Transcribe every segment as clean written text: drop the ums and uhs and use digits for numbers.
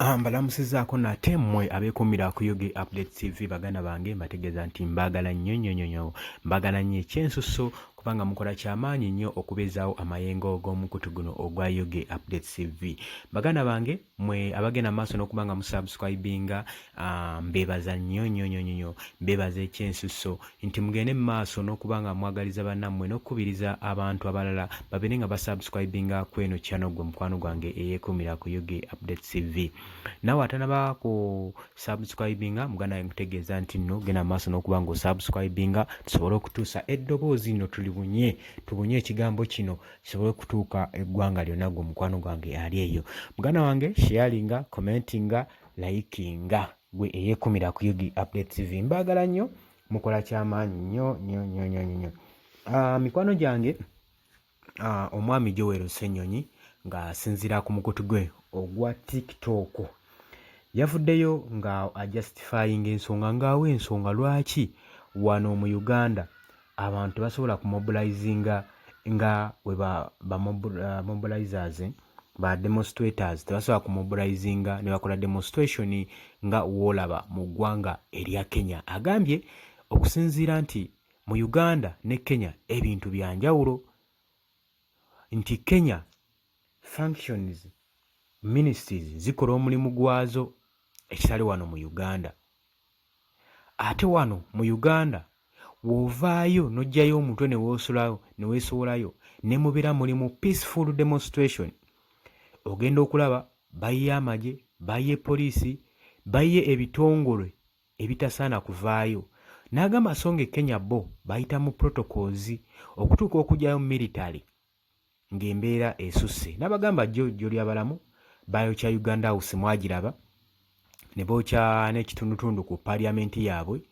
Mbalamusizaako nate mmwe abeekuumira ku UG Update TV. Baganda bange, mbategeeza nti mbaagala nnyo nnyo nnyo nnyo, mbaagala nnyo ekyensusso, kubanga mukola kyamaanyi nnyo okubeezaawo amayengo g'omukutu guno ogwa UG Update TV. Baganda bange, mwe abagenda maaso n'okuba nga musubscribinga, mbeebaza nnyo nnyo nnyo nnyo, mbeebaza ekyensusso nti mugende mu maaso n'okuba nga mwagaliza bannammwe n'okukubiriza abantu abalala babeere nga basubscribinga ku eno channel. Gwe mukwano gwange eyeekuumira ku UG Update TV, naawe atanaba ku subscribinga, muganda wange, nkutegeeza nti nno genda maaso n'okuba nga osubscribinga, tusobole okutuusa eddoboozi nno tulibunye, tubunye ekigambo kino kisobole okutuuka eggwanga lyonna. Gwe mukwano gwange ali eyo, muganda wange, sharinga, commentinga, likinga. Gwe eyeekumira ku UG Update TV, mbaagala nnyo, mukola kyamaanyi nnyo nnyo nnyo nnyo nnyo. Mikwano gyange, omwami Joel Ssenyonyi ng'asinziira ku mukutu gwe ogwa TikTok yavuddeyo nga ajustifying ensonga, ng'awa ensonga lwaki wano mu Uganda abantu tebasobola kumobilizinga nga we ba mobilizers, ba demonstrators tebasobola kumobilizinga ne bakola demonstration nga woolaba mu ggwanga erya Kenya. Agambye okusinziira nti mu Uganda ne Kenya ebintu bya njawulo, nti Kenya functions, ministries zikola omulimu gwazo, ekitali wano mu Uganda. Ate wano mu Uganda w'ovaayo n'oggyayo omutwe ne weesolayo ne weesowolayo ne mubeera muli mu peaceful demonstration, ogenda okulaba bayiye amagye, bayiye poliisi, bayiye ebitongole ebitasaana kuvaayo. N'agamba so nga e Kenya bo bayita mu protocols okutuuka okuggyayo military ng'embeera esusse. N'abagamba jjo jjo lyabalamu bayokya Uganda House, mwagiraba, ne bookya n'ekitundutundu ku paaliyamenti yaabwe,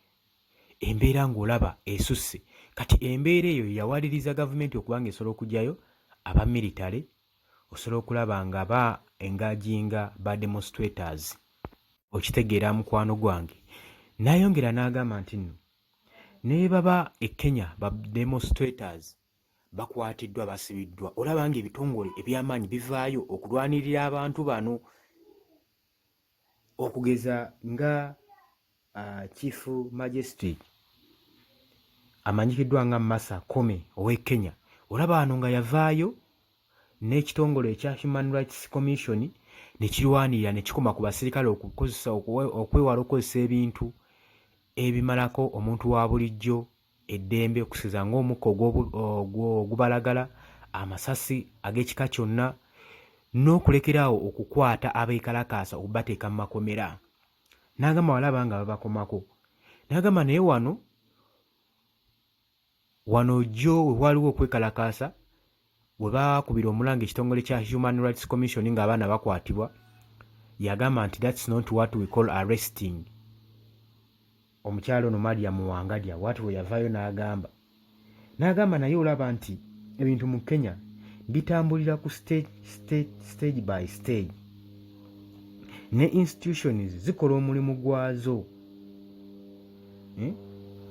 embeera ng'olaba esusse. Kati embeera eyo yawaliriza gavumenti okuba nga esobola okuggyayo aba military, osobola okulaba nga ba engaginga ba demonstrators. Okitegeera, mukwano gwange? N'ayongera n'agamba nti nno ne baba e Kenya ba demonstrators bakwatiddwa, basibiddwa, olaba nga ebitongole eby'amaanyi bivaayo okulwanirira abantu bano, okugeza nga Chief Magistrate amanyikiddwa nga Martha Koome ow'e Kenya. Olaba wano nga yavaayo n'ekitongole ekya Human Rights Commission ne kirwanirira ne kikoma ku basirikale okukozesa, okwewala okukozesa ebintu ebimalako omuntu wa bulijjo eddembe, okusiza ng'omukka ogubalagala, amasasi ag'ekika kyonna, n'okulekeraawo okukwata abeekalakaasa okubateeka mu makomera. N'agamba walaba nga babakomako. N'agamba naye wano jjo we waaliwo okwekalakaasa, we baakubira omulanga ekitongole kya Human Rights Commission ng'abaana bakwatibwa, yagamba nti, "That's not what we call arresting." Omukyalo ono Mariam Wangadya waati we yavaayo n'agamba naye olaba nti ebintu mu Kenya bitambulira ku stage, stage, stage by stage, ne institutions zikola omulimu gwazo, eh?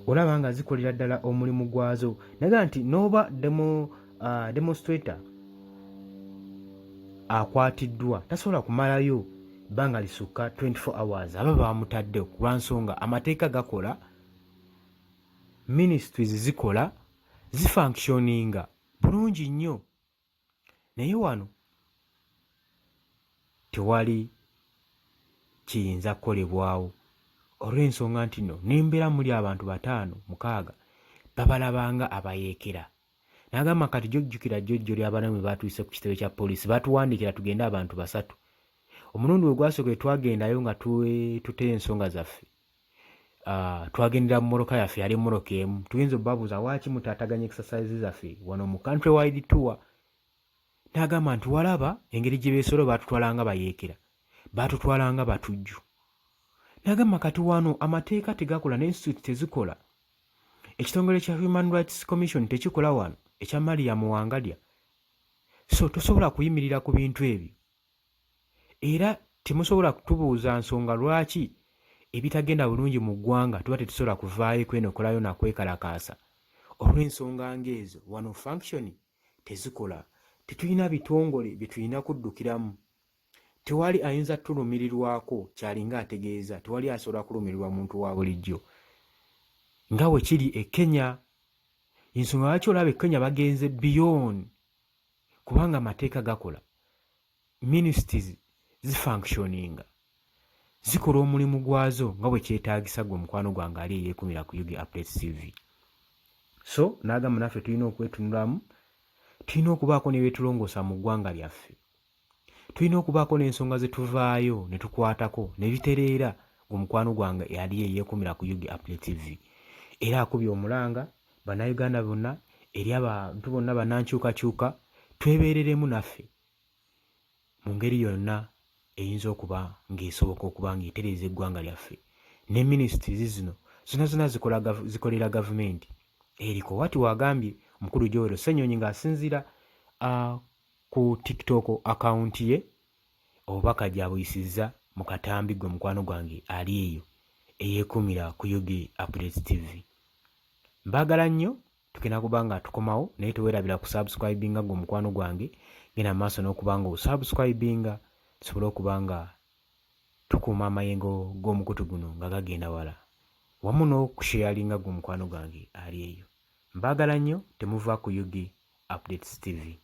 Olaba nga zikolera ddala omulimu gwazo. Naga nti noba demonstrator akwatiddwa tasobola kumalayo bbanga lisukka 24 hours, aba bamutadde ku lwansonga amateeka gakola, ministries zikola, zifunctioninga bulungi nnyo. Naye wano tewali kiyinza kukolebwawo olw'ensonga nti no nembeera muli abantu bataano mukaaga babalabanga abayeekera. N'agamba kati jojjukira jjojjo ly'abanamu batuuse ku kitebe kya poliisi, batuwandiikira tugende abantu basatu. Omulundi we gwasooka twagendayo nga tuteyo ensonga zaffe, twagendera mu mmotoka yaffe, yali emmotoka emu. Tuyinza obabuuza waaki mutaataganya exercise zaffe wano mu country wide tour? N'agamba nti walaba engeri gye beesolo, baatutwalanga bayeekera, baatutwalanga batujju. N'agamba kati wano amateeka tegakola ne institute tezikola, ekitongole kya Human Rights Commission tekikola wano ekya Mariam Wangadya, so tosobola kuyimirira ku bintu ebyo, era temusobola kutubuuza nsonga lwaki ebitagenda bulungi mu ggwanga tuba tetusobola kuvaayo kwenokolayo nakwekalakaasa, olw'ensonga ng'ezo wano function tezikola, tetulina bitongole bye tulina kuddukiramu. Tewali ayinza tulumirirwako kyalinga ategeeza tewali asobola kulumirirwa muntu wa bulijjo nga bwe kiri e Kenya. Ensonga lwaki olaba e Kenya bagenze beyond, kubanga amateeka gakola, ministries zifunctioninga, zikola omulimu gwazo nga bwe kyetaagisa. Gwe mukwano gwange ali eyeekumira ku UG Updates TV, so n'agamba naffe tulina okwetunulamu, tulina okubaako ne byetulongoosa mu ggwanga lyaffe, tulina okubaako n'ensonga ze tuvaayo ne tukwatako ne bitereera. Omukwano gwange yali eyeekumira ku UG Update TV era akubye omulanga Bannayuganda bonna, eri abantu bonna bannankyukakyuka, twebeereremu naffe mu ngeri yonna eyinza okuba ng'esoboka okuba ng'etereeza eggwanga lyaffe. Ne ministries zino zonna zonna zikolera gavumenti eriko. Wati wagambye omukulu Joel Ssenyonyi ng'asinziira ku TikTok account ye, obubaka gy'abuyisizza mu katambi. Gwe mukwano gwange ali eyo eyeekuumira ku UG Updates TV, mbaagala nnyo. Tugenda kuba nga tukomawo, naye teweerabira kusubscribinga. Gwe omukwano gwange, genda mu maaso n'okuba nga osubscribinga, tusobole okuba nga tukuuma amayengo g'omukutu guno nga gagenda wala, wamu n'okusharinga. Gwe omukwano gwange ali eyo, mbaagala nnyo. Temuva ku UG Updates TV.